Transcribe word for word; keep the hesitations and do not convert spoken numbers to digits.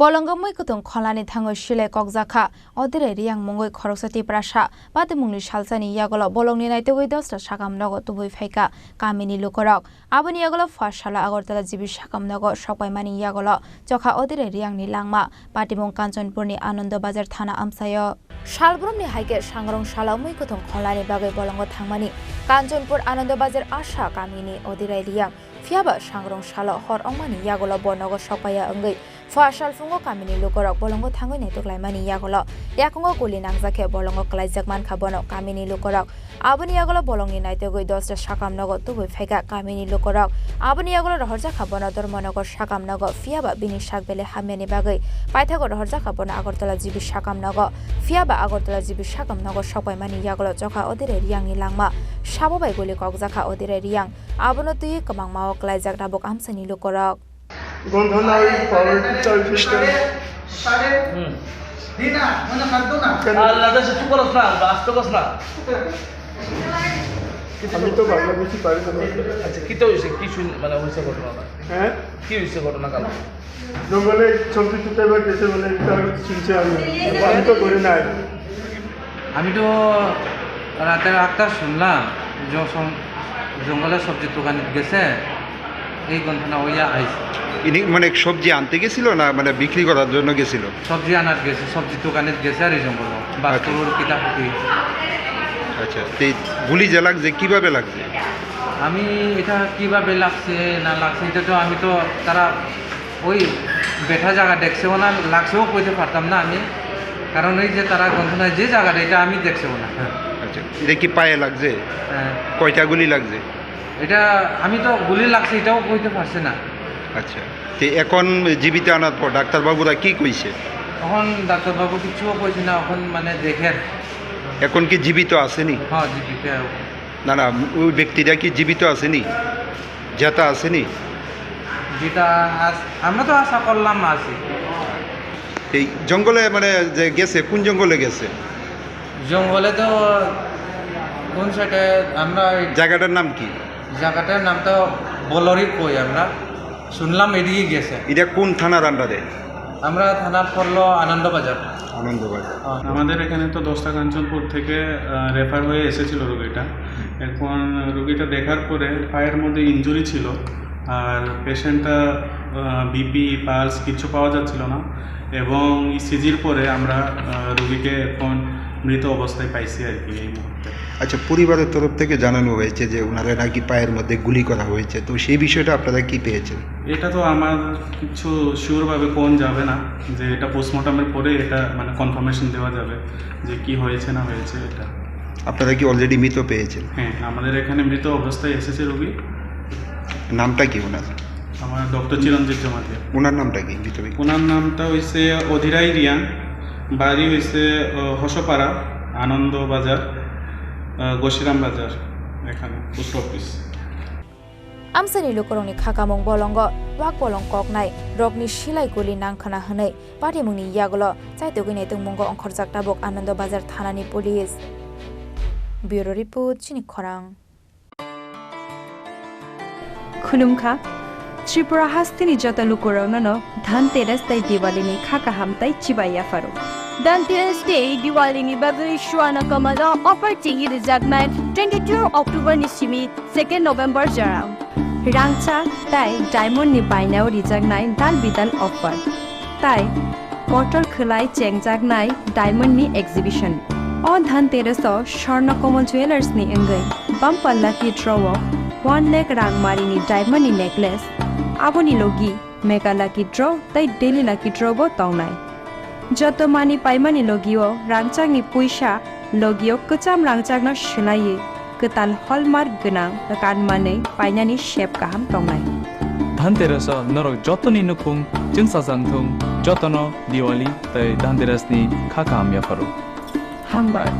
Bolongo mui kutung kholnani thangwi silai kokjakha, Odirai Riyang mungwi khoroksa Tiprasa. Patimungni salsani yagulo bolongni naitugwi dosra sakam nogo tubui phaikha kamini lukurok. Aboni yagulo pha salo Agartala G B sakam nogo sokpaimani yagulo chokha Odirai Riyangni langma. Patimung Kanchanpurni Anando Bazar thana amchaio. Salbrumni hai khe sangrong salo mui kuthung kholnani bagwi bolongo thangmani Kanchanpur Anando Bazar Asha kamini Odirai Riyang. Phiyaba sangrong salo hor wngmani yagulo bo nogo sokpaiya wngwi pha salphungo kamini lukurok bolongo thangwi naituk laimani yagulo yakungo guli nangjak khe bolongo kwlaijak mankha bono kamini lukurok. Aboni yagulo bolongni naitugwi dosra sakam nogo tubui phaikha kamini lukurok. Aboni yagulo rohorjakha bono Dharmanagar sakam nogo, phiyaba bini sak bele hamyani bagwi paithago rohorjakha bono Agartala G B sakam nogo, phiyaba Agartala G B sakam nogo sokpaimani yagulo chokha Odirai Riyangni langma. Sabo bai guli kokjakha Odirai Riyang. Abono twiwi kwmangmao kwlaijak tabuk amchaini lukurok. Gondhana oi power picture system. Hmm. আল্লাহ দেশে চুপ করস না, আস্তে করস না। আমি তো বাংলা বেশি পারি না। আচ্ছা, কিতা হইছে? কি শুন-, মানে হইছে ঘটনাটা? হ্যাঁ? কি হইছে ঘটনা কাল? জঙ্গলে সবজি তুলতে এবার গেছে বলে এটা শুনছি আমি। আমি তো করি নাই। আমি তো রাতের আটটা শুনলাম, যখন জঙ্গলে সবজি দোকানে গেছে, এই ঘটনা হইয়া আইছে। ইনি মানে সবজি আনতে গেছিল না মানে বিক্রি করার জন্য গেছিল? সবজি আনার গেছে, সবজি দোকানে গেছে আর এই জঙ্গলে। বাস আচ্ছা। গরুর কিতা ক্ষতি। আচ্ছা, তো এই গুলি যে লাগছে, কিভাবে লাগছে? আমি এটা কিভাবে লাগছে না লাগছে, এটা তো আমি তো তারা ওই বেটা জায়গা দেখছেও না, লাগছেও কইতে পারতাম না আমি, কারণ এই যে তারা গন্ধনায় যে জায়গাটা, এটা আমি দেখছেও না। আচ্ছা, এটা কি পায়ে লাগছে? হ্যাঁ। কয়টা গুলি লাগছে? এটা আমি তো গুলি লাগছে, এটাও কইতে পারছি না। আচ্ছা, তো এখন জীবিত আনার পর ডাক্তারবাবুরা কি কইছে? এখন ডাক্তারবাবু কিচ্ছুও কইছে না, এখন মানে দেখেন। এখন কি জীবিত আছেনি? হ্যাঁ, জীবিত। না, না, ওই ব্যক্তিটা কি জীবিত আছেনি? যেটা আছেনি? যেটা আস-, আমরা তো আশা করলাম আছে। এই জঙ্গলে মানে যে গেছে, কোন জঙ্গলে গেছে? জঙ্গলে তো কোন সাইডে আমরা এই জায়গাটার নাম কি? জায়গাটার নাম তো বলরি কই আমরা। শুনলাম এদিকে গেছে। এটা কোন থানার আন্ডারে? আমরা থানার পড়লো আনন্দবাজার। আনন্দবাজার। হ্যাঁ। আমাদের এখানে তো দশটা কাঞ্চনপুর থেকে, আহ, রেফার হয়ে এসেছিল রোগীটা। এখন রোগীটা দেখার পরে পায়ের মধ্যে ইনজুরি ছিল, আর পেশেন্টটা, আহ, বিপি, পালস কিচ্ছু পাওয়া যাচ্ছিল না, এবং ইসিজির পরে আমরা, আহ, রোগীকে এখন মৃত অবস্থায় পাইছি আর কি এই মুহূর্তে। আচ্ছা, পরিবারের তরফ থেকে জানানো হয়েছে যে ওনারা নাকি পায়ের মধ্যে গুলি করা হয়েছে, তো সেই বিষয়টা আপনারা কি পেয়েছেন? এটা তো আমার কিছু শিওরভাবে কোন যাবে না, যে এটা পোস্টমর্টমের পরে এটা মানে কনফার্মেশন দেওয়া যাবে যে কি হয়েছে না হয়েছে এটা। আপনারা কি অলরেডি মৃত পেয়েছেন? হ্যাঁ, আমাদের এখানে মৃত অবস্থায় এসেছে রোগী। নামটা কি ওনার? আমার ডক্টর চিরঞ্জিত জমাতিয়া। ওনার নামটা কি মৃত ব্যক্তি? ওনার নামটা হইছে অধিরাই রিয়াং, বাড়ি হইছে, আহ, হসপাড়া, আনন্দ বাজার, আহ, গসিরাম বাজার, এখানে post office. Amchaini lukurokni khakamung bolongo wak bolong koknai rokni silai guli nangkhwna hwnwi patimungni yagulo chaitugwi naitungmungo ongkhorjak tabuk Anando Bazar thanani police. Bureau report, chini khorang. Khulumkha, Tripura hasteni joto lukurokno no Dhanteras tei Diwali ni kha kaham tei chibai yapharo. Dhanteras tei Diwali ni bagwi Swarna Kamal o offer chengwi rijaknai twenty-two October ni simi second November jora. Rangchak tei diamond ni bainao rijaknai dal bidal offer. Tai kotor khwlai chengjaknai diamond ni exhibition. O Dhanteras o Swarna Kamal Jewellers ni wngwi bumper lucky draw o one lakh rang mari ni diamond ni necklace, aboni logi mega lucky draw tei daily lucky draw bo tongnai. Joto manwi paimani logio rangchakni puisa, logio kwcham rangchakno swlaiwi kwtal hallmark gwnang kanmanwi painani sep kaham tongnai. Dhanteras o norok jotoni nukhung chwngsajak thung, jotono Diwali tei Dhanteras ni kha kaham yapharo. Hambai.